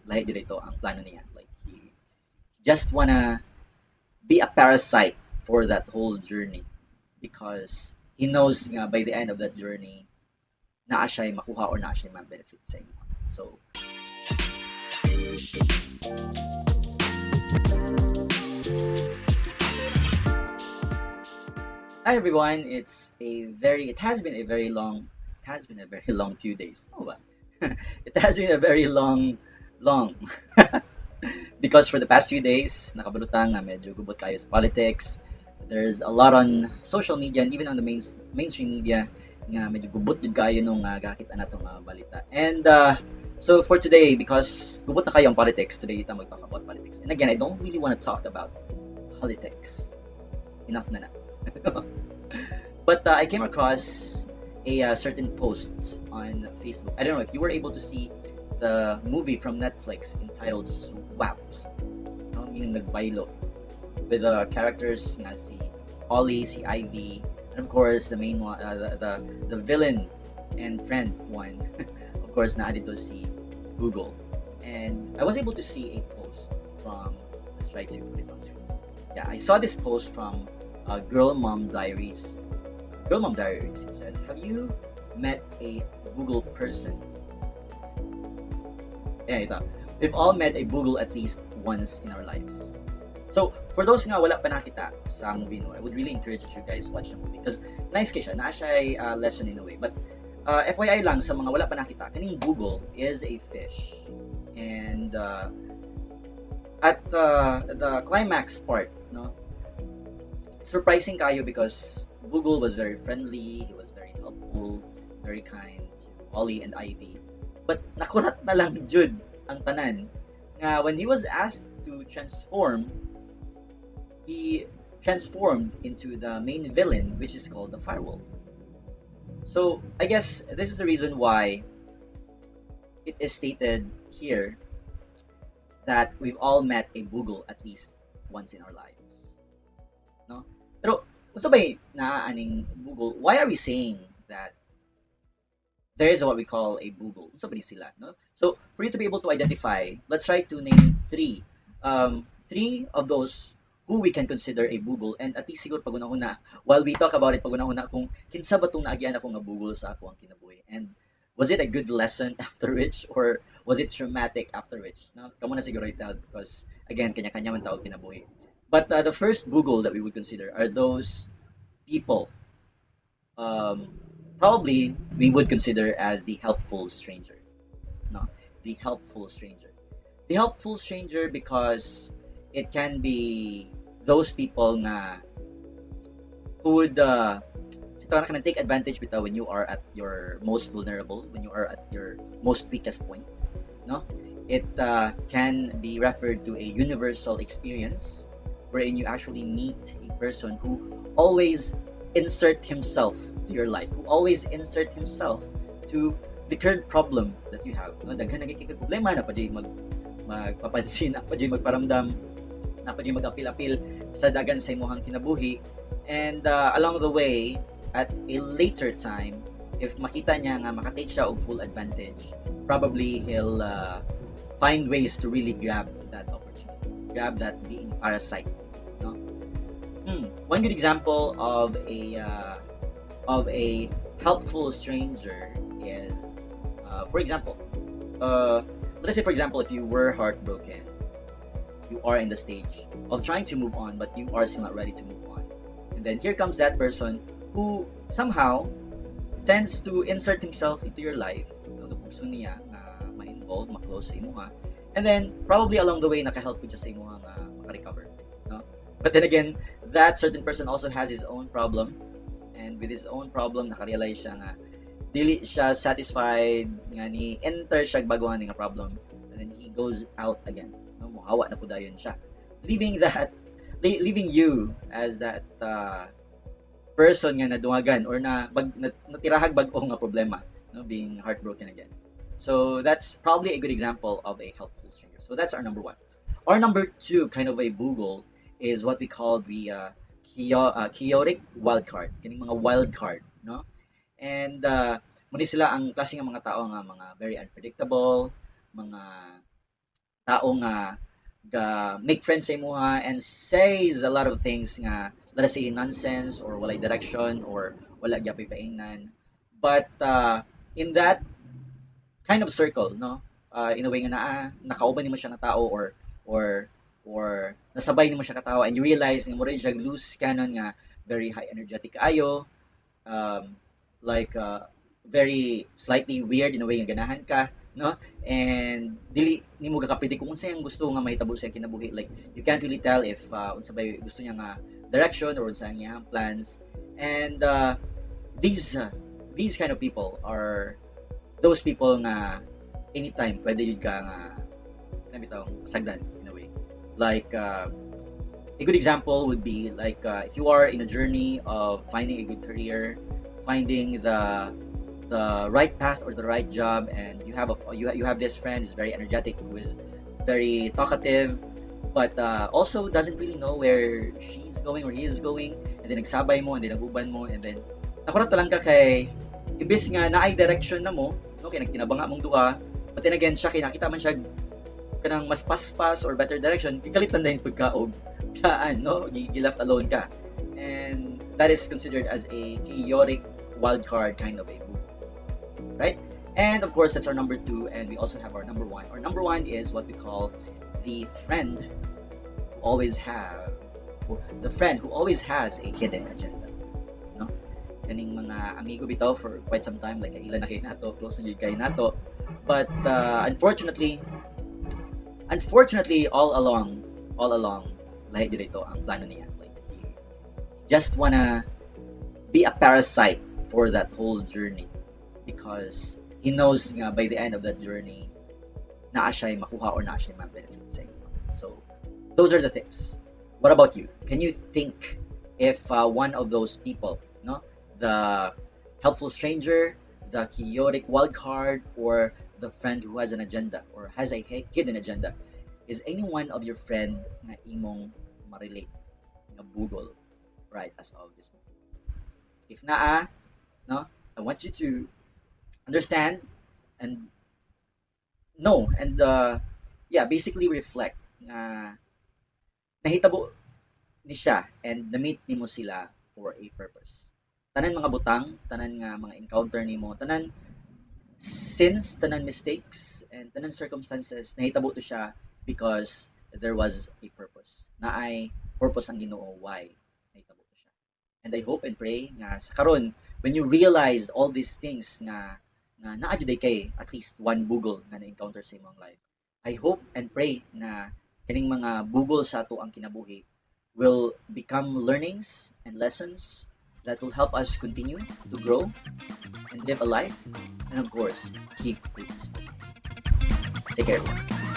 Lahi jud ito ang plano niya. Like, he just wanna be a parasite for that whole journey because he knows nga by the end of that journey, naa siya makuha or naa siya ma-benefit sa imo. So, hi everyone. It has been a very long it has been a very long few days. Oh, ba? It has been a very long long because for the past few days, nakabalo ta nga medyo gubot kayo sa politics. There's a lot on social media and even on the mainstream media nga medyo gubot jud kayo nung gakita na tong balita. And so for today, because gubot na kayo ang politics, today ta mag-talk about politics. And again, I don't really want to talk about politics. Enough na na. But I came across a certain post on Facebook. I don't know if you were able to see the movie from Netflix entitled Swapped, no? Meaning nagbaylo, with the characters nga si Ollie, si Ivy, and of course the main one, the villain and friend one, of course, naa dito si Google. And I was able to see a post from, let's try to put it on screen. Yeah, I saw this post from Girl Mom Diaries. Girl Mom Diaries. It says, "Have you met a Google person?" Yeah, ito. "We've all met a Google at least once in our lives." So, for those nga wala pa nakita sa movie, no, I would really encourage that you guys watch the movie because nice kay siya. Naa siya lesson in a way. But FYI lang sa mga wala pa nakita, kaning Google is a fish. And at the climax part, no, surprising kayo because Google was very friendly, he was very helpful, very kind to Ollie and Ivy. But nakurat na lang jud ang tanan nga when he was asked to transform, he transformed into the main villain, which is called the Firewolf. So I guess this is the reason why it is stated here that we've all met a Google at least once in our lives. No? Pero unsa bay naa aning Google? Why are we saying that there is what we call a Google? Unsa ba ni sila, no? So for you to be able to identify, let's try to name three. Three of those who we can consider a Google, and at least siguro pag-una, while we talk about it, pag-una kung kinsa ba tong naagian ako nga Google sa ako ang kinabuhi and was it a good lesson after which or was it traumatic after which, no? Kamo na siguro i-tell because again, kanya-kanya man tawag kinabuhi. But the first Google that we would consider are those people probably we would consider as the helpful stranger, no? The helpful stranger, the helpful stranger, because it can be those people nga who would ito na take advantage bitaw when you are at your most vulnerable, when you are at your most weakest point, no? It can be referred to a universal experience wherein you actually meet a person who always insert himself to your life, who always insert himself to the current problem that you have. No, daghan na kay problema naa pa jud magpapansin, naa pa jud magparamdam, naa pa jud mag-apil-apil sa dagan sa imong kinabuhi. And along the way, at a later time, if makita niya nga makatake siya og full advantage, probably he'll find ways to really grab that opportunity, grab that being parasite, no? One good example of a helpful stranger is, for example, let's say, for example, if you were heartbroken, you are in the stage of trying to move on, but you are still not ready to move on. And then here comes that person who somehow tends to insert himself into your life. No, gusto niya nga ma-involve, ma-close sa imuha. And then probably along the way naka-help pud siya sa imuha nga maka-recover. No? But then again, that certain person also has his own problem. And with his own problem, naka-realize siya nga dili siya satisfied nga ni enter siya bago nga problem, and then he goes out again, no? Muhawa na pud dayon siya, leaving you as that person nga nadungagan or na natirahag bag-o nga problema, no, being heartbroken again. So that's probably a good example of a helpful stranger. So that's our number one. Our number two kind of a Google is what we call the chaotic wild card, kining mga wild card, no? And muni sila ang klase ng mga tao nga mga very unpredictable, mga Tao nga ga make friends sa imuha and says a lot of things nga, let us say, nonsense or walay direction or wala gyapoy paingnan. But in that kind of circle, no, in a way nga naa nakauban nimo siya nga tao or nasabay nimo siya ka tao and you realize nga mura siya loose cannon nga very high energetic kaayo, like very slightly weird in a way nga ganahan ka, no, and dili nimo gaka-predict kung unsa iyang gusto nga mahitabo sa iyang kinabuhi. Like, you can't really tell if unsa bay gusto niya nga direction or unsa ang iyang plans. And these kind of people are those people nga anytime pwede jud ka nga kana bitawng sagdan in a way. Like, a good example would be like if you are in a journey of finding a good career, finding the right path or the right job, and you have this friend who's very energetic, who is very talkative, but also doesn't really know where she's going or he is going, and then nagsabay mo and then naguban mo and then nakurot lang ka kay imbes nga naay direction na mo, no, kay nagtinabanga mong duha, but then again siya kay nakita man siya kanang mas paspas or better direction, gikalit lang dayon pud ka og biyaan, no, gi left alone ka. And that is considered as a chaotic wild card kind of a move, right? And of course, that's our number two, and we also have our number one. Our number one is what we call the friend who always has a hidden agenda, no? Kaning mga amigo bitaw for quite some time, like kaila na kay nato, close na jud kay nato, but unfortunately, all along lahi jud ito ang plano niya. Like, he just wanna be a parasite for that whole journey because he knows nga by the end of that journey naa siya makuha or naa siya ma-benefit sa inyo. So those are the things. What about you? Can you think if one of those people, no, the helpful stranger, the chaotic wild card, or the friend who has an agenda or has a hidden agenda, is any one of your friend nga imong ma-relate nga bugol right as of this moment? If naa, no, I want you to understand and know and yeah, basically reflect nga nahitabo ni siya and na-meet nimo sila for a purpose. Tanan mga butang, tanan nga mga encounter nimo, tanan sins, tanan mistakes, and tanan circumstances, nahitabo to siya because there was a purpose. Naay purpose ang Ginoo why nahitabo to siya. And I hope and pray nga sa karon, when you realize all these things nga naa jud kay at least one bugol nga na-encounter sa imong life. I hope and pray na kaning mga bugol sa atoang kinabuhi will become learnings and lessons that will help us continue to grow and live a life and, of course, keep peaceful. Take care, everyone.